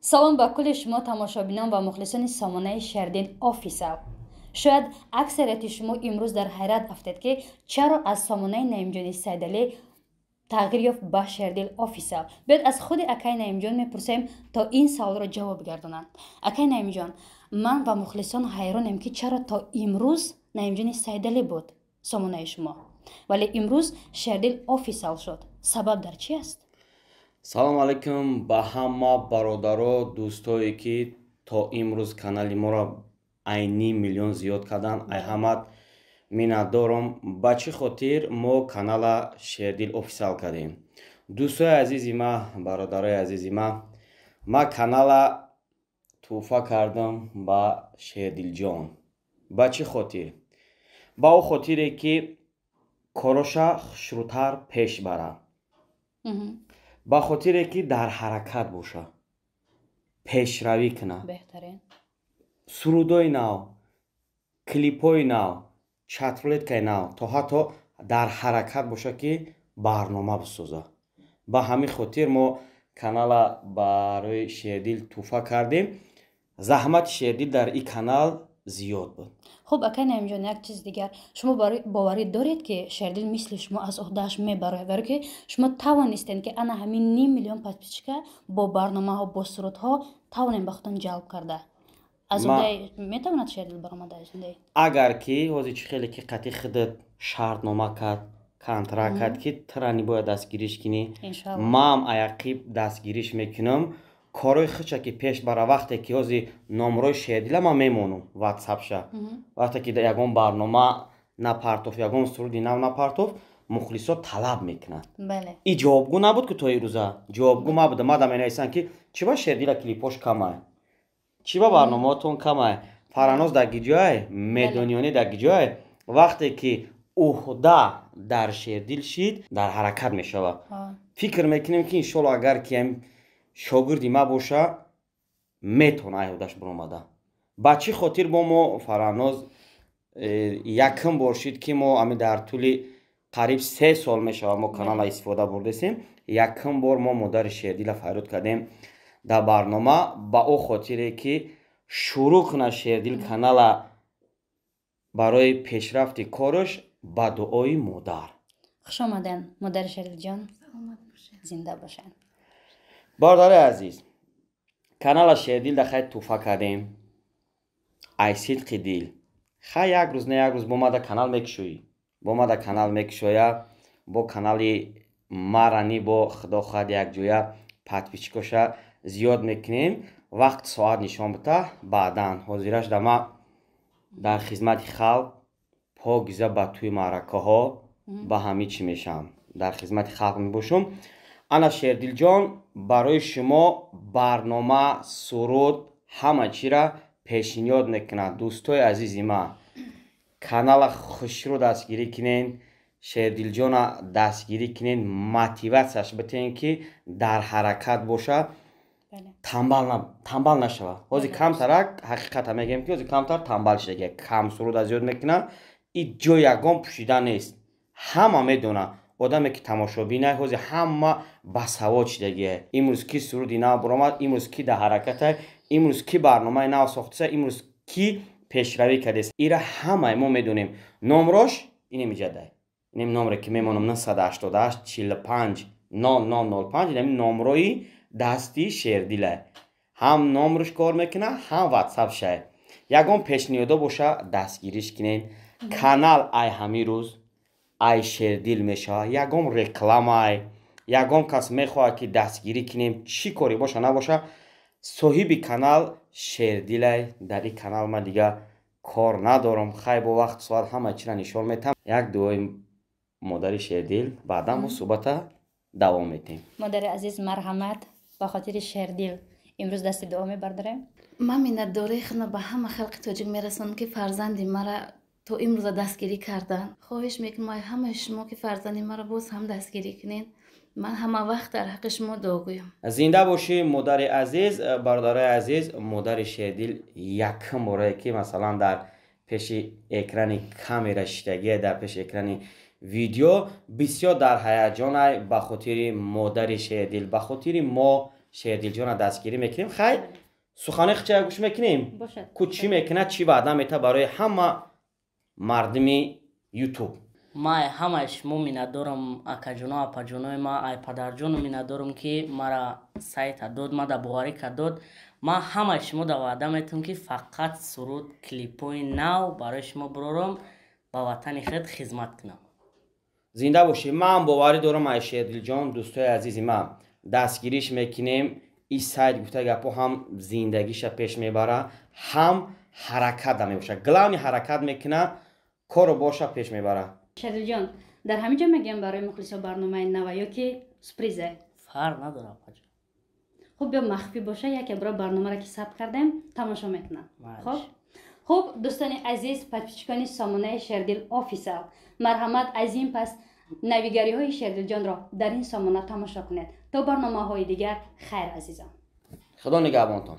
Салом ба кулли шумо тамошобинон ва мухлисони сомонаи Шердил Офисал. Шояд аксарияти шумо имрӯз дар ҳайрат афтед, ки чаро аз сомонаи Наимҷони Сайдалӣ тағйир ёфт ба Шердил Офисал. Биёд, аз худи акай Наимҷон мепурсем, то ин саволро ҷавоб гардонанд. Акай Наимҷон, ман ва мухлисон ҳайронем, ки чаро то имрӯз Наимҷони Сайдалӣ буд сомонаи шумо, вале имрӯз Шердил Офисал шуд. Сабаб дар чи аст? Салому алайкум ба ҳама бародаро, дӯстое, ки то имрӯз канали моро ай ним миллион зиёд карданд. Ай ҳамат миннатдорам. Ба чӣ хотир мо канала Шердил Офисал кардем? Дӯстои азизи ма, бародарои азизи ма, ма канала тӯҳфа кардам ба Шердилҷон. Ба чӣ хотир? Ба о хотире, ки короша хушрӯтар пеш бара, ба хотире, ки дар ҳаракат боша, пешравӣ кунад, сурудои нав, клипҳои нав, чатрулеткаи нав, то ҳатто дар ҳаракат боша, ки барнома бисоза. Ба ҳамин хотир мо канала барои Шердил тӯҳфа кардем. Заҳмати Шердил дар ин канал зиёд буд. Хуб, акай Наимҷон, як чиз дигар: шумо боварӣ доред, ки Шердил мисли шумо аз уҳдааш мебарояд? Барое ки шумо тавонистед, ки ана ҳамин ним миллион подписчика бо барномаҳо, бо сурудҳо тавонем ба худтон ҷалб карда. Аз уҳдаи метавонад Шердил баромада аз уҳдаи? Агар ки ҳозир чӣ хеле ки қатъи худат шартнома кард, контракт кард, ки трани бояд дастгириш кунӣ, ман аяқиб дастгириш мекунам, корҳои худша ки пеш бара. Вақте ки ҳозир номрои Шердила ман мемонам, ватсапша, вақте ки ягон барнома напартоф, ягон суруди нав напартоф, мухлисо талаб мекунанд. И ҷавобгӯ набуд, ки то ирӯза ҷавобгӯ мабуда. Мада менависанд, ки чӣ ба Шердила клипош камай, чӣ ба барномаотон камай, Фараноз дар гиҷоай, Медониёнӣ дар гиҷоай. Вақте ки уҳда дар Шердил шид, дар ҳаракат мешавад. Фикр мекунем, ки иншолло, агар ки шогирди ма боша, метавона ай уҳдаш биромада. Ба чӣ хотир бо мо Фараноз якум бор шид, ки мо ами дар тӯли қариб 3 сол мешавад, мо канала истифода бурдесем, якум бор мо модари Шердила фарёд кардем дар барнома, ба о хотире, ки шурӯъ кунад Шердил канала барои пешрафти кораш ба дуои модар. Хуш омаден, модари Шердилҷон, зинда бошанд. Бародари азиз, канала Шердил да хай тӯҳфа кардем ай сидқи дил. Хай, як рӯз не як рӯз бо мада канал мекушоӣ, бо мада канал мекушоя, бо канали марани, бо худо хоҳад, якҷоя подписчикоша зиёд мекунем. Вақт соат нишон бита баъдан. Ҳозираш да ма дар хизмати халқ покиза, ба тӯи маъракаҳо, ба ҳамин чӣ мешавам, дар хизмати халқ мебошам. Ана, Шердилҷон, барои шумо барнома, суруд, ҳама чира пешниҳод мекунад. Дӯстои азизи ма, канала хушрӯ дастгирӣ кунен, Шердилҷона дастгирӣ кунен, мотиватсияш битен, ки дар ҳаракат боша, тамбал нашавад. Ҳозир камтарак, ҳақиқата мегӯем, ки ҳозир камтар тамбал шудага, кам суруда зиёд мекунад. И ҷой ягон пӯшида нест, ҳама медонад. Одаме ки тамошобинай, ҳозир ҳама басавод шудагия. Имрӯз ки суруди нав баромад, имрӯз ки дар ҳаракатай, имрӯз ки барномаи нав сохтаса, имрӯз ки пешравӣ кардест, ира ҳамаи мо медонем. Номрош инем иҷадай, инем номре, ки мемонам: 988 45 0005. Инами номрои дасти Шердилай, ҳам номрш кор мекунад, ҳам ватсапшай. Ягон пешниҳодо боша, дастгириш кунед. Канал ай ҳамин рӯз ай Шердил мешавад. Ягон рекламай, ягон кас мехоҳад, ки дастгирӣ кунем, чӣ коре боша набоша, соҳиби канал Шердилай. Дар ин канал ман дига кор надорам. Хай, бо вақт соат ҳама чира нишон метам. Як дуои модари Шердил, баъдан мо суҳбата давом метем. Модари азиз, марҳамат, ба хотири Шердил имрӯз дасти дуо мебардорем. Ман миннатдории худро ба ҳама халқи тоҷик мерасонам, ки фарзанди мара то имрӯза дастгирӣ карданд. Хоҳиш мекунам ай ҳамаи шумо, ки фарзанди маро боз ҳам дастгирӣ кунед. Ман ҳама вақт дар ҳаққи шумо дуогӯям. Зинда бошӣ, модари азиз. Бародарои азиз, модари Шердил якум борае, ки масалан дар пеши экрани камера шиштагия, дар пеши экрани видео, бисёр дар ҳаяҷонай. Ба хотири модари Шердил, ба хотири мо. Шердилҷона дастгирӣ мекунем. Хай, суханои хича гӯш мекунем, ку чӣ мекунад, чӣ ваъда мета барои ҳама мардуми Ютуб. Ма ҳамаи шумо миннатдорам, акаҷоно, апаҷонои ма, ай падарҷону миннатдорам, ки мара сайта дод, ма да боварӣ кард дод. Ман ҳамаи шумо да ваъда метавам, ки фақат суруд, клипҳои нав барои шумо бирорам, ба ватани худ хизмат кунам. Зинда бошӣ. Ман боварӣ дорам ай Шердилҷон. Дӯстои азизи ман, дастгириш мекунем. И сайт, гуфта гапҳо, ҳам зиндагиша пеш мебара, ҳам ҳаракат да мебошад. Главный, ҳаракат мекуна, кору боша пеш мебара. Шердилҷон, дар ҳамин ҷо мегӯям барои мухлисо барномаи нава ё ки сюрпризе? Фарқ надорад, апаҷон. Хуб, биё, махфӣ боша, яке бора барномаро ки сабт кардем, тамошо мекунам. Хуб, хуб, дӯстони азиз, подписчикони сомонаи Шердил Офисал, марҳамат, аз ин пас навигариҳои Шердилҷонро дар ин сомона тамошо кунед. То барномаҳои дигар, хайр, азизон. Худо нигаҳбонтон.